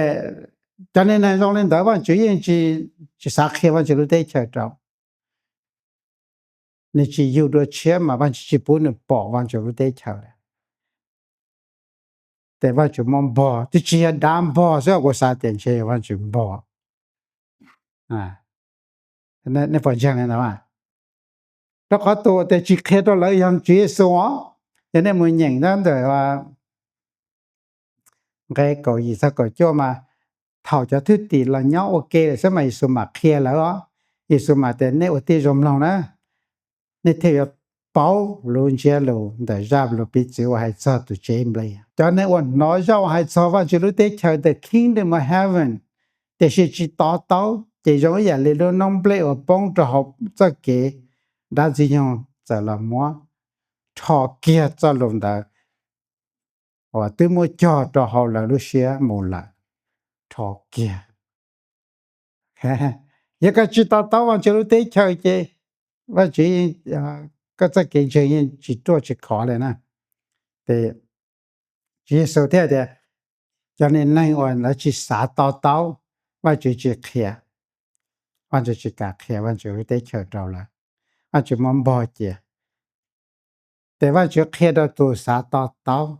cov neeg zoo li ntawd Vajtswv yeej tsis xav qhia Vajtswv lub teb chaws rau. Nws tsis yug dua tshiab mas Vajtswv tsis pub nws pom Vajtswv lub teb chaws. Ces Vajtswv muab npog, twb tsis yog dav npog xwb, kuv xav tias ntshe yog Vajtswv npog. Nej puas ntseeg li ntawd? Rau qhov tus uas tias tsis qhia rau lawv yog Tswv Yexus os. Yog nej mus nyeem ntawm nqe kaum yim txog kaum cuaj mas, thaum cov thwj tim los nyob ua ke lawm xwb mas Yexus mam qhia lawv os. Yexus mam tias nej ua tib zoo mloog na, nej thiaj yuav paub lub ntsiab lus ntawm zaj lus piv txwv uas hais txog tus tsev nplej. Cov neeg uas hnov zaj uas hais txog Vajtswv lub teb chaws, the kingdom of heaven, tiam sis tsis to taub ces zoo ib yam li lub noob nplej uas poob rau hauv txoj kev dab ntxwg nyoog txawm los muab rho kiag txoj lus ntawd uas twb muab cog rau hauv lawv lub siab mus lawm, rho kiag. Yog koj tsis to taub Vajtswv lub teb chaws ces Vajtswv, koj txoj kev ntseeg yeej tsis ruaj tsis khov li na. Ces Tswv Yexus thiaj tias, cov niag neeg uas lawv tsis xav to taub, Vajtswv tsis qhia, Vajtswv tsis kam qhia Vajtswv lub teb chaws rau lawv, Vajtswv muab npog cia. Ces Vajtswv qhia rau tus xav to taub,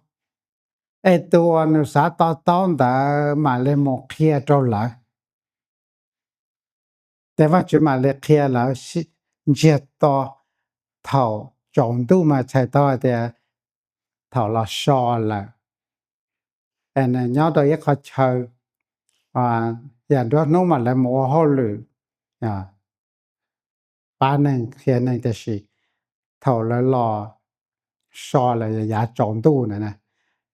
es tus uas nws xav to taub ntawd mam li mus qhia rau lawv. Ces Vajtswv mam li qhia lawv ntsiag to thaum tsaus ntuj mas txhais tau hais tias thaum los so lawm. Es nws nyob rau ib qhov chaw, yam nruab hnub mas lawv mus ua hauj lwm pab neeg qhia neeg, tiam sis thaum lawv los so lawm yav tsaus ntuj ntawd,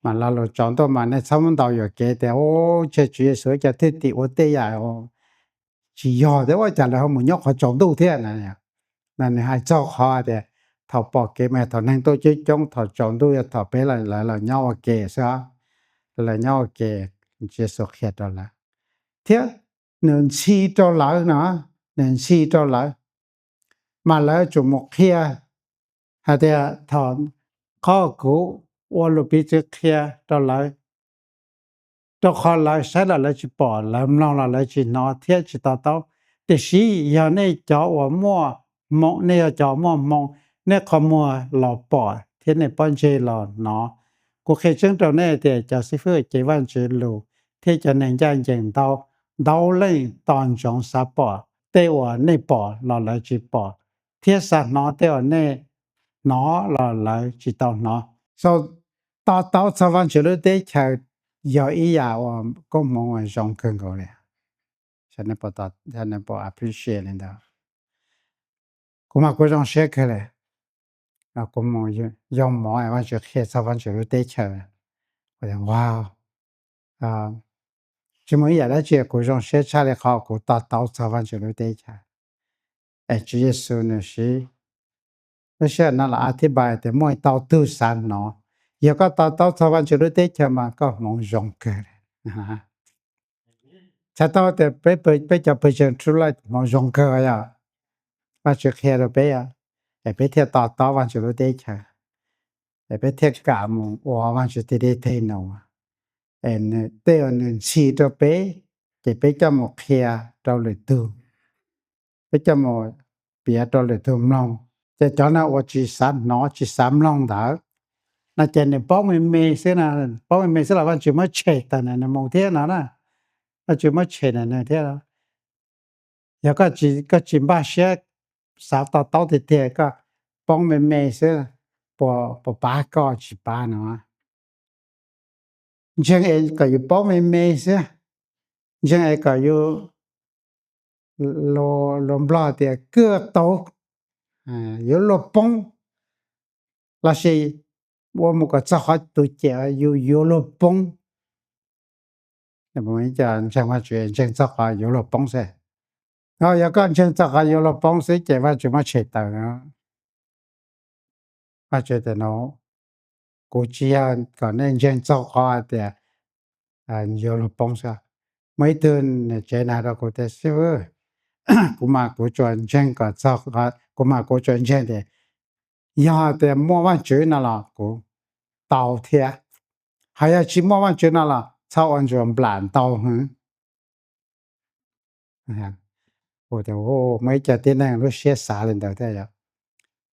mas lo lus tsaus ntuj mas nej txhob muab ntaus yuam kev tias, u, ntshe Tswv Yexus cov thwj tim ua tej yam tsis yog thiab ua cas lawv ho mus nyob qhov tsaus ntuj thiab na. Nws hais txog qhov tias thaum pom kev mas yog thaum neeg tuaj coob coob, thaum tsaus ntuj yog thaum peb lawv los nyob ua ke xwb, lawv nyob ua ke, Tswv Yexus qhia rau lawv thiab nws ntxhi rau lawv no, nws ntxhi rau lawv, mas lawv tsum mus qhia hais tias thaum qhov kuv ua lus piv txwv qhia rau lawv, rau qhov lawv saib los lawv tsis pom, lawv mloog los lawv tsis hnov thiab tsis to taub. Tiam sis yog nej cov uas muaj hmoo, nej yog cov muaj hmoo, nej qhov muag los pom thiab nej pob ntseg los hnov. Kuv qhia tseeb rau nej tias cov xib fwb uas cev Vajtswv lus thiab cov neeg ncaj ncees ntau, ntau leej tos ntsoov xav pom tej uas nej pom los lawv tsis pom, thiab xav hnov tej uas nej hnov los lawv tsis tau hnov. Xav to taub txog Vajtswv lub teb chaws yog ib yam uas koob hmoov uas zoo kawg nkaus li. Appreciate li ntawd. Kuv mas kuv zoo siab kawg li. Kuv mus yog mov Vajtswv qhia txog Vajtswv lub teb chaws, kuv tias, wow, tsis muaj ib yam dab tsi kuv zoo siab tshaj li qhov kuv to taub txog Vajtswv lub teb chaws. Es Tswv Yexus nws siv lub sij hawm no los a thib npai tias muaj tau tug xav hnov. Yog koj to taub txog Vajtswv lub teb chaws mas koj hmoov zoo kawg li. Txhais tau tias peb cov pawg tseem tsu laj hmoov zoo kawg yom. Vajtswv qhia rau peb, es peb thiaj to taub Vajtswv lub teb chaws, es peb thiaj kam mus ua Vajtswv tej dej tej num, es tej uas nws ntxhi rau peb, ces peb coj mus qhia rau lwm tug, peb coj mus piav rau lwm tug mloog. Ces cov no uas tsis xav hnov tsis xav mloog ntawd no ces nws paub me me xwb, paub me me xwb los Vajtswv muab tshem tawm ntawm nws mus thiab no na. Vajtswv muab tshem ntawm nws thiab. Yog koj tsis npaj siab xav to taub tiag tiag, koj poob me me xwb, puas pab koj? Tsis pab no. Ntseeg es kom yus paub me me xwb, ntseeg es kom yus, lus Nplog tias kuaj tau, yuav luag poob, lossis ua mus kom txog qhov tus ciam yus yuav luag poob. Ntseeg Vajtswv ntseeg txog qhov yuav luag poob xwb. Yog koj ntseeg txog qhov yuav luag poob xwb ces Vajtswv muab tshem tawm no. Vajtswv tias no, kuv tsis yog kom nej ntseeg txog qhov tias yuav luag poob xwb. Muaj ib tug niam tsev na rau kuv tias, xib fwb, kuv mas kuv tsuas ntseeg kom txog, kuv mas kuv tsuas ntseeg tias yog tias muaj Vajtswv no los kuv tau thiab, ho yog tsis muaj Vajtswv no los txhob ua ntsuas nplam ntau heev. Muaj ib co tib neeg lub siab xav li ntawd thiab,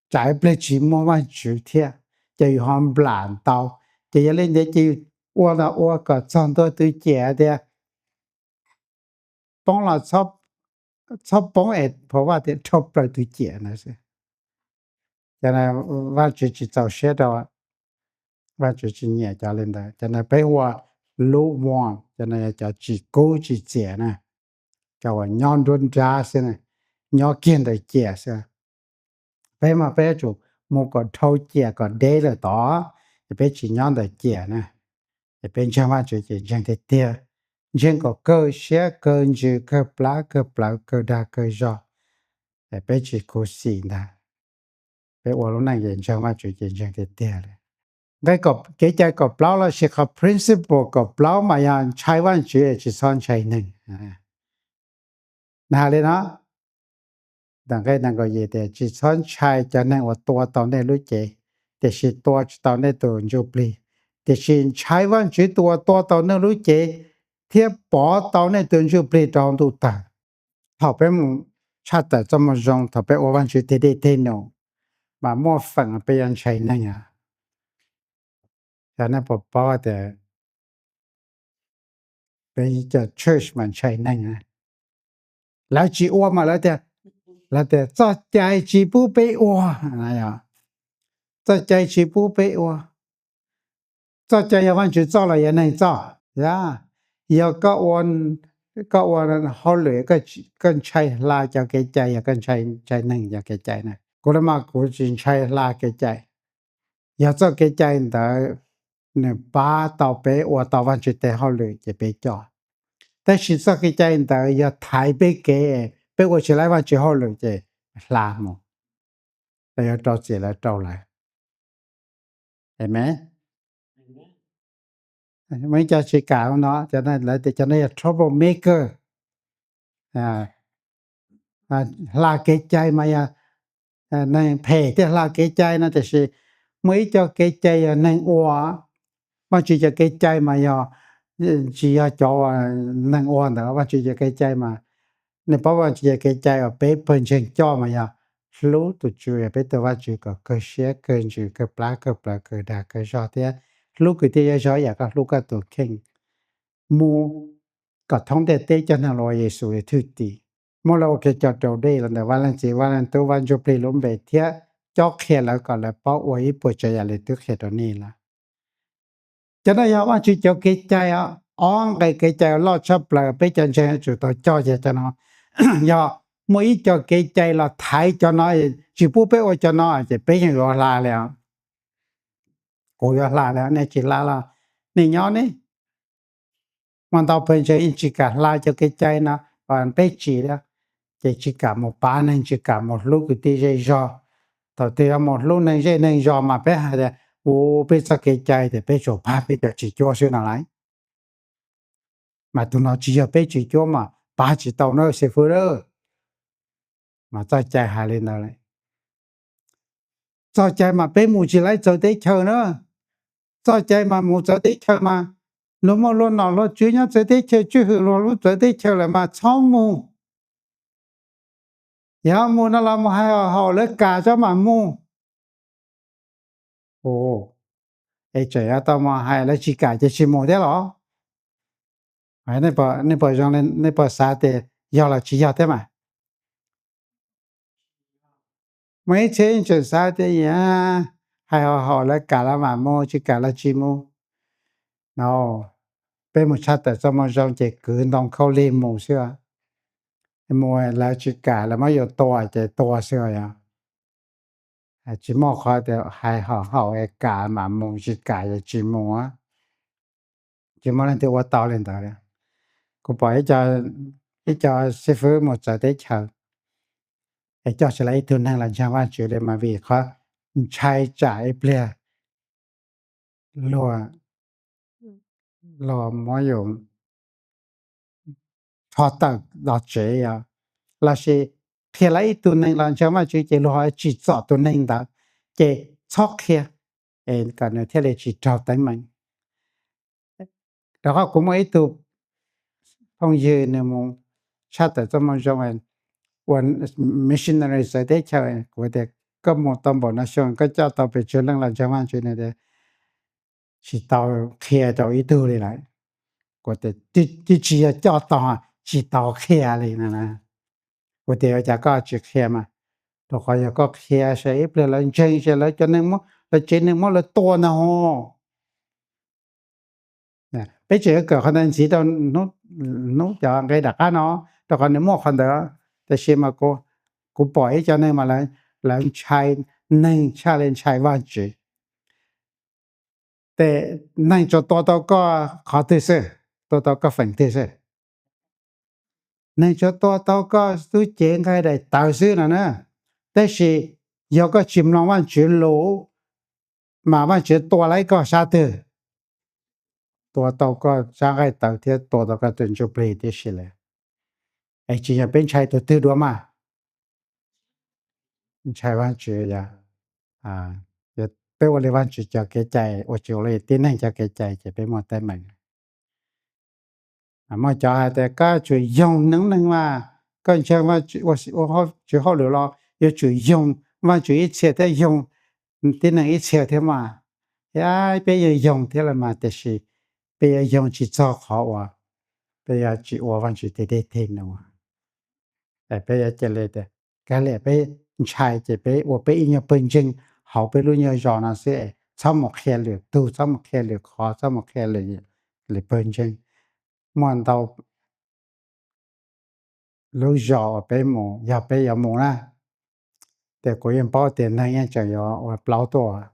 tsam ib pliag tsis muaj Vajtswv thiab ces yus ho nplam ntau, ces yog li ntawd ces ua los ua kom txog ntua tus ciam tias poob los txhob poob es pha vaj tias dhau plaws tus ciam ntawd xwb. Cov no Vajtswv tsis txaus siab rau, Vajtswv tsis nyiam cov li ntawd. Cov no peb hu ua lukewarm, cov no yog cov tsis kub tsis txias na, cov uas nyob nruab nrab xwb, nyob kiag ntawm ciam xwb. Peb mas peb yuav tsum mus kom dhau ciam kom deb lawm tod, es peb tsis nyob ntawm ciam na, es peb ntseeg Vajtswv ces ntseeg tiag tiag, ntseeg kom kawg siab kawg ntsws kawg plab kawg plawv kawg dag kawg zog, es peb tsis khuv xim ntag. Peb ua lub neej ces ntseeg Vajtswv ces ntseeg tiag tiag li. Nqe, kev cai kaum plaub lossis qhov principle kaum plaub mas yog ntshai Vajtswv es tsis txhob ntshai neeg. Nws hais li no, ntawm nqe nees nkaum yim tias, tsis txhob ntshai cov neeg uas tua tau nej lub cev, tiam sis tua tsis tau nej tus ntsuj plig, tiam sis ntshai Vajtswv tus uas tua tau nej lub cev thiab pov tau nej tus ntsuj plig rau hauv ntuj tawg. Thaum peb mus tshaj tawm txoj moo zoo, thaum peb ua Vajtswv tes dej tes num, mas muaj feem peb yuav ntshai neeg. Cov nej puas paub tias peb cov church mas ntshai neeg, lawv tsis ua mas lawv tias, lawv tias txoj cai tsis pub peb ua. Txoj cai tsis pub peb ua. Txoj cai yog Vajtswv txoj los yog neeg txoj? Yog, yog koj ua hauj lwm, koj ntshai hla cov kev cai, yog koj ntshai neeg cov kev cai na. Kuv los mas kuv tsis ntshai hla kev cai. Yog txoj kev cai ntawd nws pab tau peb ua tau Vajtswv tes hauj lwm ces peb coj. Tab sis txoj kev cai ntawd yog thaiv peb kev, peb ua tsis laib Vajtswv hauj lwm ces hla mus, lawv yuav rau txim lawv rau lawv. Amen. Muaj ib co tsis kam no, cov no yog trouble maker. Hla kev cai mas yog neeg phem thiaj hla kev cai no, tiam sis muaj ib co kev cai yog neeg ua. Vajtswv cov kev cai mas yog, tsis yog cov neeg ua ntawd, Vajtswv cov kev cai mas nej paub Vajtswv cov kev cai uas peb pawg ntseeg coj mas yog hlub tus Tswv, yog peb tus Vajtswv kom kawg siab kawg ntsws kawg plab kawg plawv kawg dag kawg zog thiab hlub kwv tij zej zog ib yam koj hlub koj tus kheej. Mus kom thoob ntiaj teb coj neeg los ua Yexus li thwj tim. Muab lawv ua kev cai raus dej los ntawm Vaj Leej Txiv, Vaj Leej Tub, Vaj Ntsuj Plig lub npe thiab cob qhia lawv kom lawv paub ua ib puas tsav yam li twb qhia rau nej lawm. Cov no yog Vajtswv cov kev cai, ob nqe kev cai loj tshaj plaws peb cov ntseeg yuav tsum tau coj ces cov no. Yog muaj ib co kev cai los thaiv cov no, tsis pub peb ua cov no ces peb yeej yuav hla li os. Kuv yuav hla li, nej tsis hla los nej nyob ne. Muaj ntau pawg ntseeg yeej tsis kam hla cov kev cai no, peb tsim li, ces tsis kam mus pab neeg, tsis kam mus hlub kwv tij zej zog. Thaum twg yuav mus hlub neeg zej neeg zog mas peb hais tias, u, peb txoj kev cai tias peb tsuas pab peb cov tsis cuab xwb no lauj. Mas tus no tsis yog peb tsis cuab mas pab tsis tau na xib fwb a. Mas txoj cai hais li ntawd. Txoj cai mas peb mus tsis laib txawv teb chaws na. Txoj cai mas mus txawv teb chaws mas, luag muaj luag nom luag tswv nyob txawv teb chaws, tswj hwm luag lub txawv teb chaws lawm mas txhob mus. Yog mus no los mus hais haum lawv kam tso mam mus. Es tseem yuav tau mus hais lawv tsis kam ces tsis mus thiab los? Nej puas zoo, nej puas xav tias yog los tsis yog thiab mas? Muaj ib txhia tseem xav tias hais haum haum lawv kam los mam mus, tsis kam los tsis mus. No, peb mus tshaj tawm txoj moo zoo ces kwv ntoo khaub lig mus xwb. Mus lawv tsis kam, lawv muab yus tua ces tua xwb os. Tsis muaj qhov tias hais haum haum es kam mam mus, tsis kam es tsis mus. Tsis muaj leej twg ua tau li ntawd. Kuv pom ib co xib fwb mus txawv teb chaws es coj tsis tau ib tug neeg los ntseeg Vajtswv li mas vim qhov ntshai tsam ib pliag luag, luag muab yus rho tawm los tsev, lossis qhia tau ib tug neeg los ntseeg Vajtswv ces luag ho tsim txom tus neeg ntawd, ces txhob qhia es kom nws thiaj li tsis raug teeb meem. Rau qhov kuv muaj ib tug phooj ywg nws mus tshaj tawm txoj moo zoo ua missionary txawv teb chaws, kuv tias koj mus tau npaum no xyoo koj coj tau pes tsawg leej los ntseeg Vajtswv? Nws tias tsis tau qhia rau ib tug li lawm. Kuv tias twb tsis yog coj tau, tsis tau qhia li no. Kuv tias ua cas koj tsis qhia mas? Rau qhov yog koj qhia ces ib pliag lawv ntseeg ces lawv cov neeg, lawv tsev neeg muab lawv tua ntag. Peb tseem yuav kawm qhov ntawd ntxiv rau hnub cov nqe tom qab no, rau qhov nws muaj qhov ntawd. Tiam sis mas kuv pom ib co neeg mas lawv ntshai neeg tshaj li ntshai Vajtswv. Ces neeg tsuas tua tau koj qhov twg xwb? Tua tau koj feem twg xwb? Neeg tsuas tua tau koj lub cev nqaij daim tawv xwb no na. Tab sis yog koj tsis mloog Vajtswv lus, mas Vajtswv tua laib koj sab twg? Tua tau koj sab nqaij tawv thiab tua tau koj tus ntsuj plig tib si lawm. Es tsis yog peb ntshai tus twg dua mas, ntshai Vajtswv yog, yog peb ua li Vajtswv cov kev cai, ua tsis ua li tib neeg cov kev cai ces peb muaj teeb meem. Muaj cov hais tias koj tsum yoog neeb neeg mas, koj ntseeg Vajtswv hauj lwm los yuav tsum yoog Vajtswv ib txhia thiab yoog tib neeg ib txhia thiab mas. Thiab peb yuav yoog thiab los mas tiam sis peb yuav yoog tsis txog qhov uas peb yuav tsis ua Vajtswv tes dej tes num. Peb yuav cia li tias kav liam peb ntshai ces peb ua peb ib nyuag pawg ntseeg hauv peb lub nyuag zos no xwb, txhob mus qhia lwm tug, txhob mus qhia lwm qhov, txhob mus qhia lwm pawg ntseeg. Muaj ntau lub zos uas peb mus, yog peb yuav mus na, tias kuv yeej paub tias neeg yeej tseem yuav ua plaub tuaj.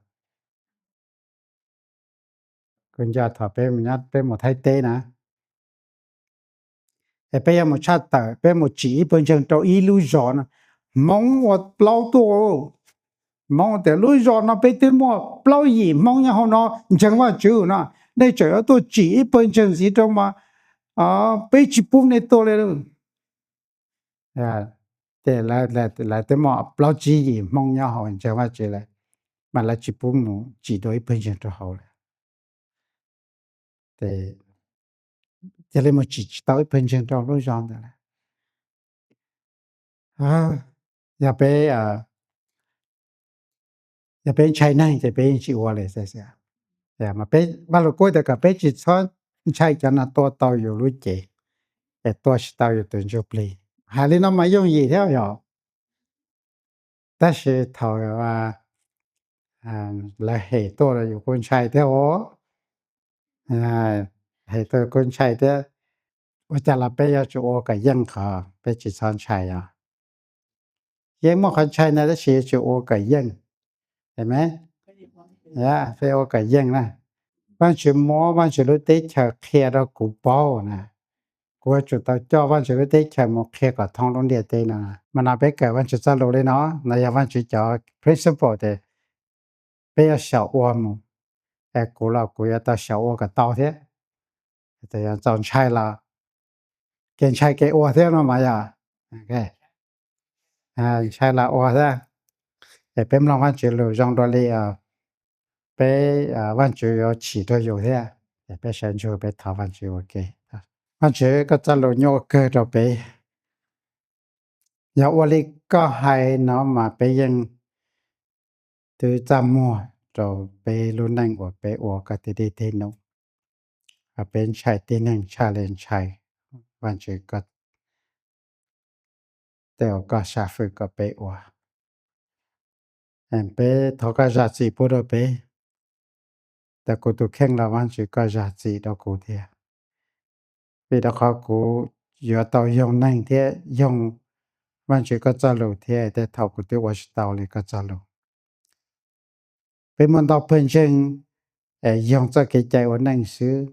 Kuv nco thaum peb mus Thaib teb na, es peb yuav mus tshaj tawm, peb mus tsim ib pawg ntseeg rau ib lub zos no, Hmoob ua plaub tuaj. Hmoob tias lub zos no peb twb muaj plaub yim Hmoob nyob hauv no ntseeg Vajtswv no, nej tseem yuav tuaj tsim ib pawg ntseeg ntxiv rau mas peb tsis pub nej tuaj li. Ces lawv twb muaj plaub tsib yim Hmoob nyob hauv ntseeg Vajtswv lawm, mas lawv tsis pub mus tsim dua ib pawg ntseeg rau hauv lawm. Ces cia li mus tsim tsis tau ib pawg ntseeg rau lub zos ntawd lawm. Yog peb, yog peb ntshai neeg ces peb yeej tsis ua li xwb. Mas peb, Vaj Lug Kub tias kom peb tsis txhob ntshai cov no tuaj tau yus lub cev, es tuaj tsis tau yus tus ntsuj plig. Hais li no mas yooj yim thiab yom. Tab sis thaum lawv hem tuaj los yus kuj ntshai thiab os. Hem tuaj kuj ntshai thiab. Ua cas los peb yuav tsum ua kom yeej qhov peb tsis txhob ntshai os. Yeej muaj qhov ntshai ntawd tab sis yuav tsum ua kom yeej. Amees. Peb ua kom yeej na. Vaajtswv muab Vaajtswv lub teb chaws qhia rau kuv paub na. Kuv yuav tsum tau coj Vaajtswv lub teb chaws mus qhia kom thoob lub ntiaj teb no. Mas no peb kawm Vaajtswv txoj lus li no, no yog Vaajtswv cov principle tias peb yuav xyaum ua mus, es kuv los kuv yuav tau xyaum ua kom tau thiab. Txaus ntshai los kev ntshai kev ua thiab no mas yog ntshai los ua thiab. Es peb mloog Vaajtswv lus zoo dua li peb, Vaajtswv yuav chim rau yus thiab. Es peb sawv ntsug peb thov Vaajtswv ua ke. Vaajtswv, koj txoj lus nyuaj kawg rau peb. Yog ua li koj hais no mas peb yeej twb txaj muag rau peb lub neej uas peb ua koj tej dej tej num, peb ntshai tib neeg tshaj li ntshai Vaajtswv, tej uas koj xav fwm kom peb ua. Peb thov koj zam txim pub rau peb, tas kuv tus kheej los Vaajtswv koj zam txim rau kuv thiab, vim rau qhov kuv yuav tau yoog neeg thiab yoog Vaajtswv koj txoj lus thiab tej thaum kuv twb ua tsis tau li koj txoj lus. Peb muaj ntau pawg ntseeg yoog txoj kev cai ua neej xwb,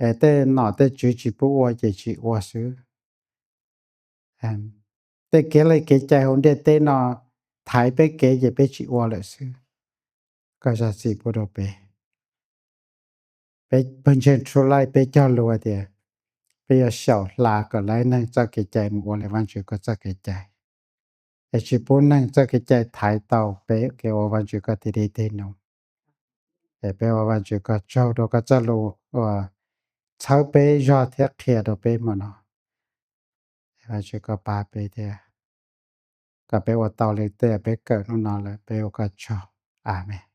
es tej nom tej tswv tsis pub ua ces tsis ua xwb. Tej kev li kev cai hauv ntiaj teb no thaiv peb kev ces peb tsis ua lawm xwb. Koj zam txim pub rau peb. Peb pawg ntseeg True Life peb cog lus tias peb yuav xyaum hla kom laiv neeg txoj kev cai mus ua li Vaajtswv koj txoj kev cai, es tsis pub neeg txoj kev cai thaiv tau peb kev ua Vaajtswv koj tej dej tej num. Es peb ua Vaajtswv koj tsaug rau koj txoj lus uas txhawb peb zog thiab qhia rau peb hmo no. Vaajtswv koj pab peb thiab kom peb ua tau li tej peb kawm hnub no lawm, peb ua koj tsaug. Amees.